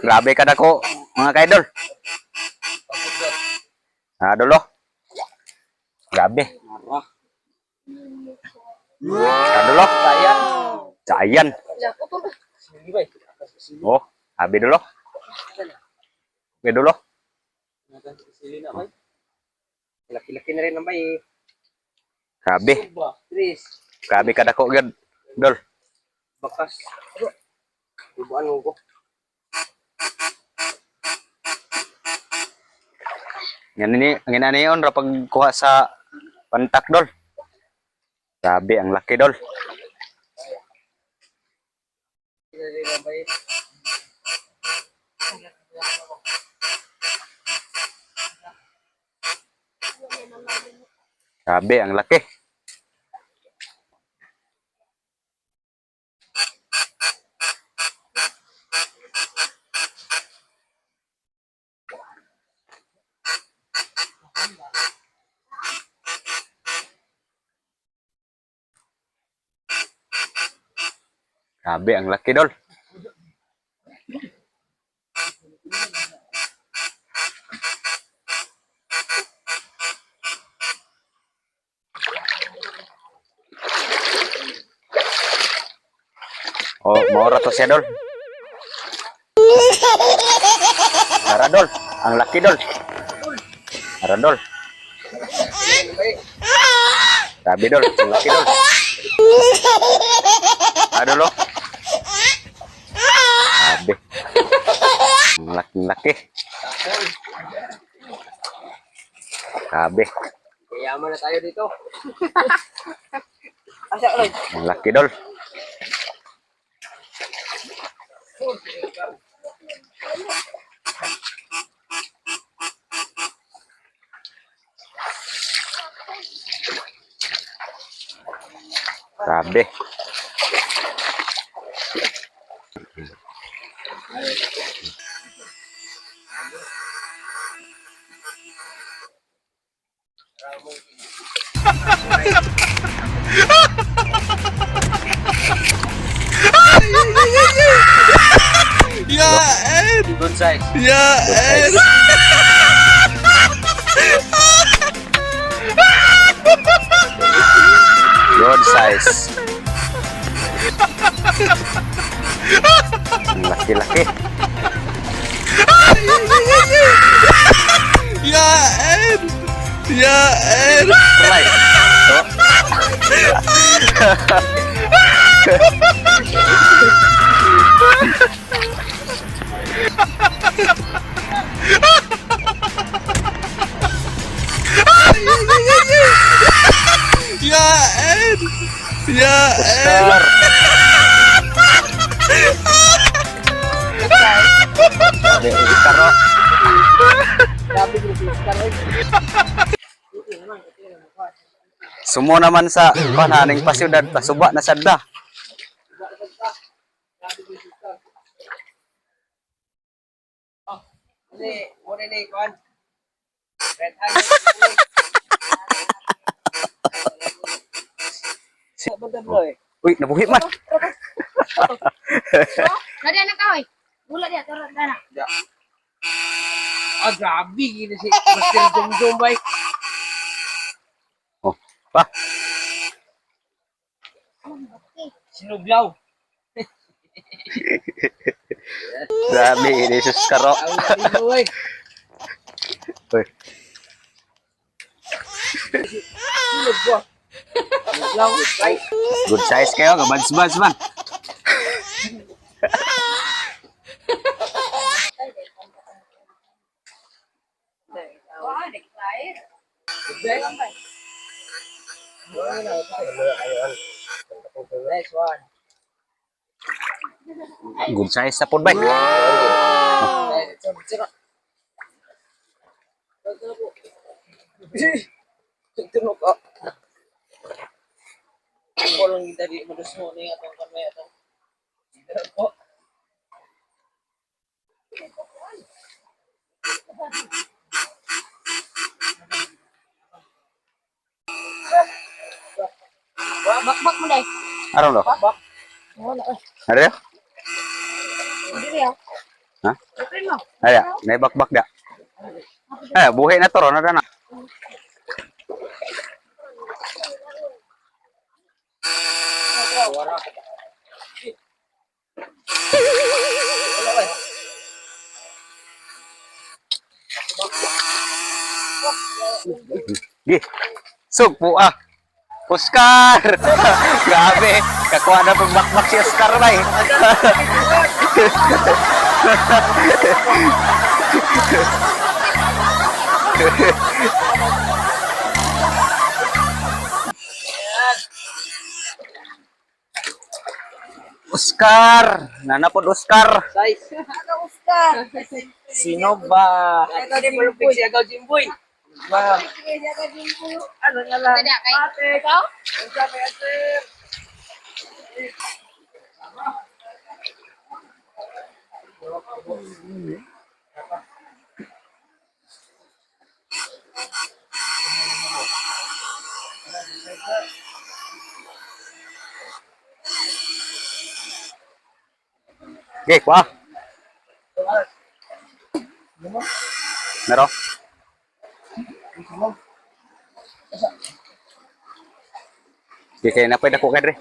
Grabe ka dako, mga kaidol. Ah, dolo. Grabe. Ah, dolo. Kaya. Sayan. Sige ba? Oh, abi dolo. Okay, dolo. Sili na bay. Laki-laki na rin ang bay. Grabe. Suba, Tris, Grabe ka dako gyud. Dol. bakas. Ibuan mo ko. Yan ni, ang ginaniyon ra pagkuha sa pantak, dol. Grabe ang laki, dol. Na rin ang bay. Grabe ang laki. Grabe ang laki, dol. Oh, maura to siya, dol. Tara, dol. Ang laki, dol. Tara, dol. Grabe, dol. Ang laki, dol. Ah, dol, oh. Grabe. Ang laki-laki. Grabe. Kayaman na tayo dito. Asa ka lang? Ang laki, dol. Grabe. Yeah, Good size. yeah. Good size. Good size. Ang laki-laki. Yeah, yeah. Tulay. Oh. Yeah, yeah. Star. Grabe, star, oh. Grabe yung sister. Sumo naman sa pananing pasyudad, pasuba na sadda. Kasi, muna ni Kwan. Red hand. Banda bro eh. Uy, nabuhi man. Nadi anak kahoy. Gula dia turun dana. Ah, grabe. Gini si Master Jumjum bay. Oh, pa. Sinuglaw. Grabe, ini sus karo. Ang galing mo eh. Uy, Sinog ba? Sinuglaw. Ay, good size kayo, gabads-bads man. Wah, dek lain. Nice one. Good size sa pod bay. Tunog ka. Ako lang kita di madusmo ni atong kanmay atong. Po. Bak bak mo dai. Aron lo. Bak. Wala eh. Ano? Diri ya. Ha? Ay, naibakbak da. Eh, buhi na to ron na na. Gi. Sugpo ah. Oscar! Grabe, kakuha na pag bakbak si Oscar bay. Oscar! Nanapod Oscar! Size. Oscar. Sino ba? Ito din malupig si Agaw Jimboy. Ba? Ano nga lang? Tada kay. Ikaw? Okay, kuha. Naro? Okay, kaya na pwede ako kadre.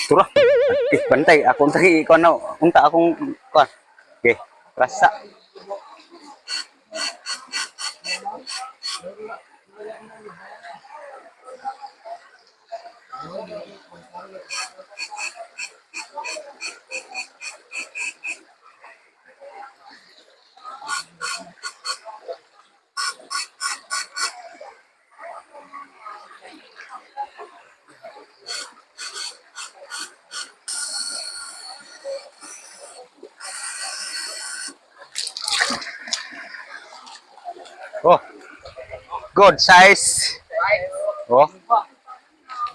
Tura. Okay, bantay. Akong tagi, ikaw na. Unta akong, kuha. Okay, rasa. Oh. Good size. Oh.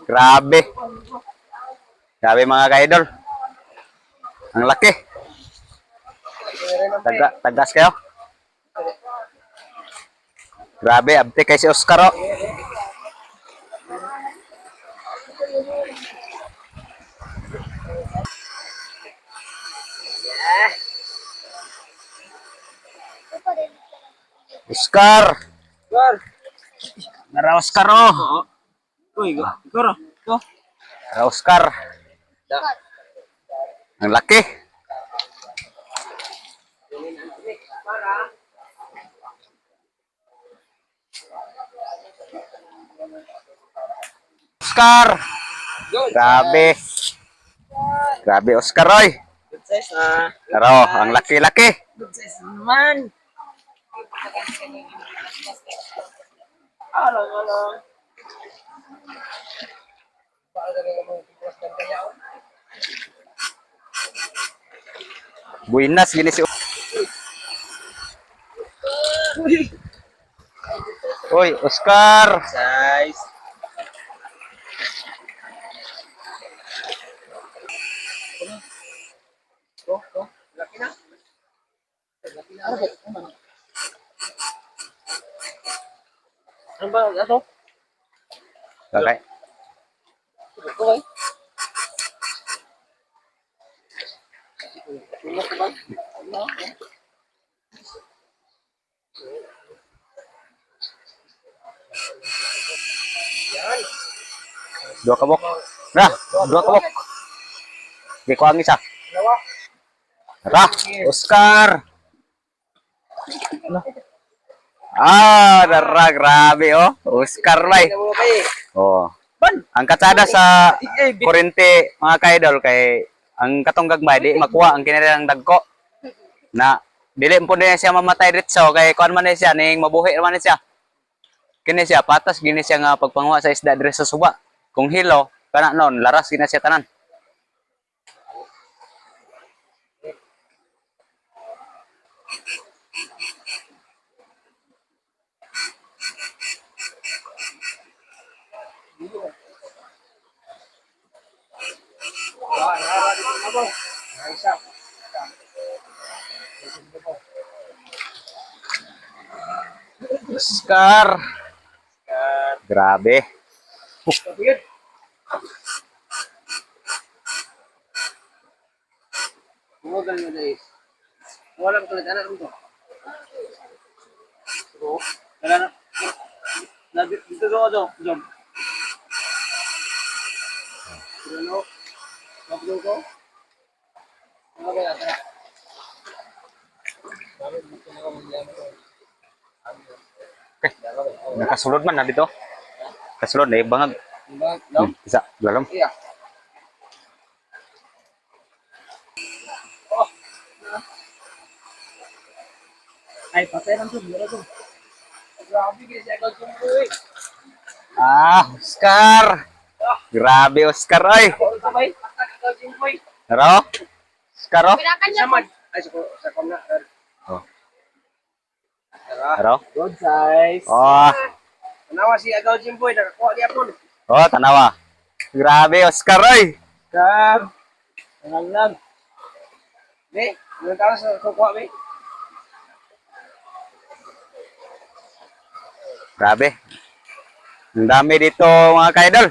Grabe. Grabe mga ka-idol. Ang laki. Tagas kayo. Grabe, abte kay si Oscar oh. Oscar. Gar. Nara Oscar oh. Uy, go. Goro. Go. Nara Oscar. Ang laki. Oscar. Good. Grabe. Grabe Oscar oy. Good size na. Nara oh, ang laki-laki. Good size man. Alang alang. Buinas gini si Oy, Oscar. Size. Go, go. Laki na. Laki na. Ano ba? Ano? Okay. Okay. Ano ba? Dua kabok. Nah, dua kabok. Di ko ang isa. Dalawa. Ra, Oscar. Ah, dara, grabe oh. Oscar bay. Dalawa ba eh? Oh. Ban! Ang katsada sa kurente mga kaidol kay ang katong gagmay di makuha ang kinilang dagko. Na dili po din siya mamatay diretso kay kuan man ni siya ning mabuhi man ni siya. Kini siya patas gini siya nga pagpanguha sa isda diri sa suba. Kung hilo kana noon laras gina siya tanan. Oscar. Grabe. Buwagan mo na is. Wala ko kalit anak to. Oo. Wala na. Na dito do do do. Ano? Wag ko. Ano ba yan? Nakasulod man na dito. Kasulod na bangag. No? Isa, lalom. Iya. Oh. Ay, patay lang to. Wala to. Grabe, kasi ako sumboy. Ah, Oscar. Grabe Oscar oy. Ako sabay. Patay ako sumboy. Pero Oscar oh. Pirakan niya. Samad. Ay, sa ko na. Oh. Tara. Pero Good size. oh, Tanawa si Agaw Jimboy. Nakakuha niya po. oh tanawa. Grabe Oscar oy. Kar. Ang lang. Be, anong tao sa kukuha, be? Grabe. Ang dami dito mga kaidol.